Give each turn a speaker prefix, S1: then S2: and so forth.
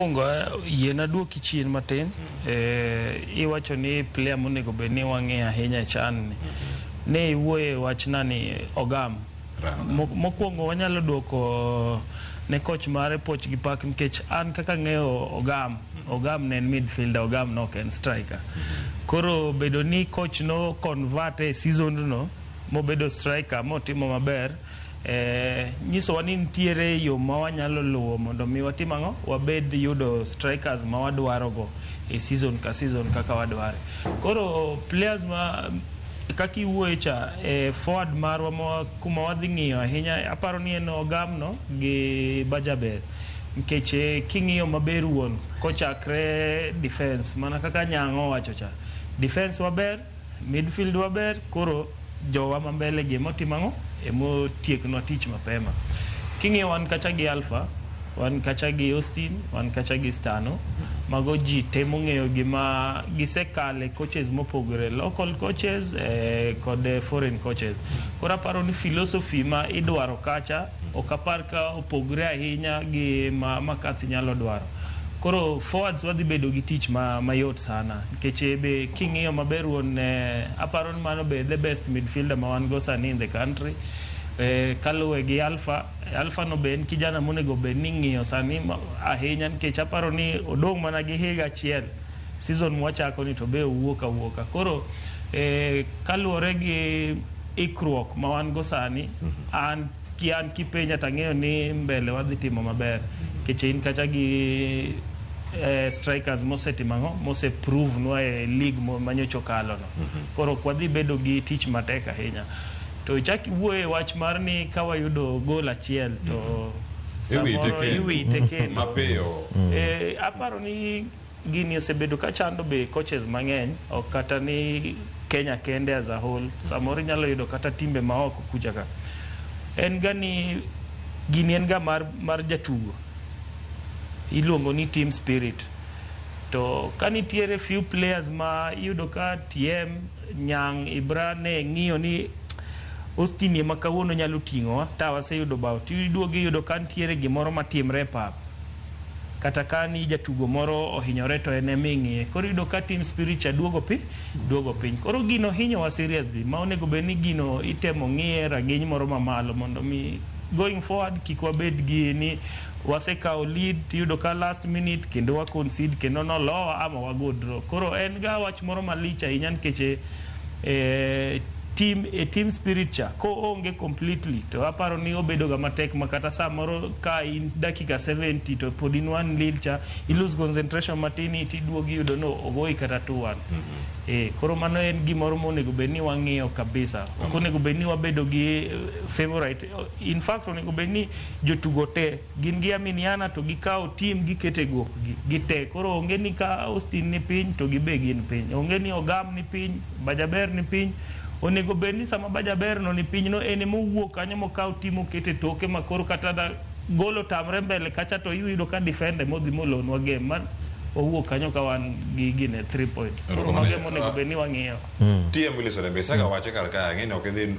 S1: Mokwongo yiena duoki chien matin. Iwacho ni player monego bed ni wang'iyo ahinya e CHAN ni. Ne iwuoye wachna ni Ogam. Mokwongo wanyalo duoko ne coach mare puoch gi pak nikech an kaka ang'eyo Ogam, Ogam ne en midfielder, Ogam ne ok en striker. Koro bedo ni coach no convert e season no mobedo striker motimo maber nyisowa ni nitiere yo ma wanyalo luwo mondo mi watim ang'o wabed yudo strikers ma wadwaro go e season ka season kaka wadware. Koro players ma kaka iwuoye cha e forward marwa ma kuma wadhi ng'iyo ahinya, aparo ni en Ogamno gi Bajaber, nikech king'iyo maber wuon kochakre defense, mana kaka Nyang'o owacho cha, defense waber, midfield waber, koro jowa ma mbele gi emotimo ang'o, emotieknwa tich mapema. King'iyo wan kacha gi Alpha, wan kacha gi Austin, wan kacha gi Stano, mago ji te mong'eyo gima gisekale coaches mopogore, local coaches kod foreign coaches. Koro aparo ni philosophy ma idwaro kacha ok apar ka opogre ahinya gi ma McCarthy nyalo dwaro. Koro forwards wadhi bedo gi tich mayot sana, nikech be king'iyo maber wuon aparo ni mano be the best midfielder ma wan go sani in the country. Kaluwe gi Alpha, Alpha no be en kijana monego bed ni ing'iyo sani ahinya, nikech aparo ni odong' mana gi higa achiel, season mwachako ni to be owuok awuoka. Koro kaluwore gi ikruok ma wan go sani, an ki an kipenja tang'eyo ni mbele wadhi timo maber, nikech in kacha gi strikers mosetimo ang'o, mose prove nwa e league manyocha okalo no. Koro ok wadhi bedo gi tich matek ahinya. To ichak iwuoye wach mar ni ka wayudo gol achiel to
S2: iwite
S1: samoro
S2: kendo.
S1: Iwite kendo.
S2: Mapiyo.
S1: Aparo ni gini osebedo ka chando be coaches mang'eny, ok kata ni Kenya kende as a whole. Samoro inyalo yudo kata timbe ma oko kucha ka. En ga ni gini en ga mar jatugo. Iluongo ni team spirit. To ka nitiere few players ma iyudo ka TM, Nyang', Ibra ne ng'iyo ni Austin ema kawuono nyalo ting'owa ta waseyudo bao, tiduogo iyudo ka nitiere gimoro matimre e pap, kata ka ni jatugo moro ohinyore to en ema ing'iye. Koro iyudo ka team spirit cha duogo piny. Koro gino hinyowa seriously, ma onego bed ni gino itemo ng'iye rang'iny moro mamalo mondo mi going forward kik wabed gi ni wasekawo lead tiyudo ka last minute kendo wa concede kendo nolowa ama wago draw. Koro en ga wach moro malich ahinya, nikech team e team spirit cha koonge completely to aparo ni obedo ga matek, ma kata samoro ka in dakika 70 to pod in 1-0 cha, i lose concentration matin, tiduogo iyudo no ogoyi kata 2-1. Koro mano en gimoro monego bed ni wang'iyo kabisa. Ok onego bed ni wabedo gi favorite. In fact, onego bed ni jotugo te gin gi aminiana to gikawo team gikete gokgi gite. Koro onge ni ka Austin ni piny to gibe gin piny, onge ni Ogam ni piny, Bajaber ni piny. Onego bed ni sama Bajaber no ni piny no, en emowuok kanyo mokaw team okete toke, ma koro kata da gol otamre mbele kacha to iyudo ka defender modhi molonwa game ma wawuok kanyo ka wan gi gine 3 points. Koro mago ema onego bed ni wang'iyo.
S2: TM Wilson be isega wache kar kae, ang'e ni ok idhi.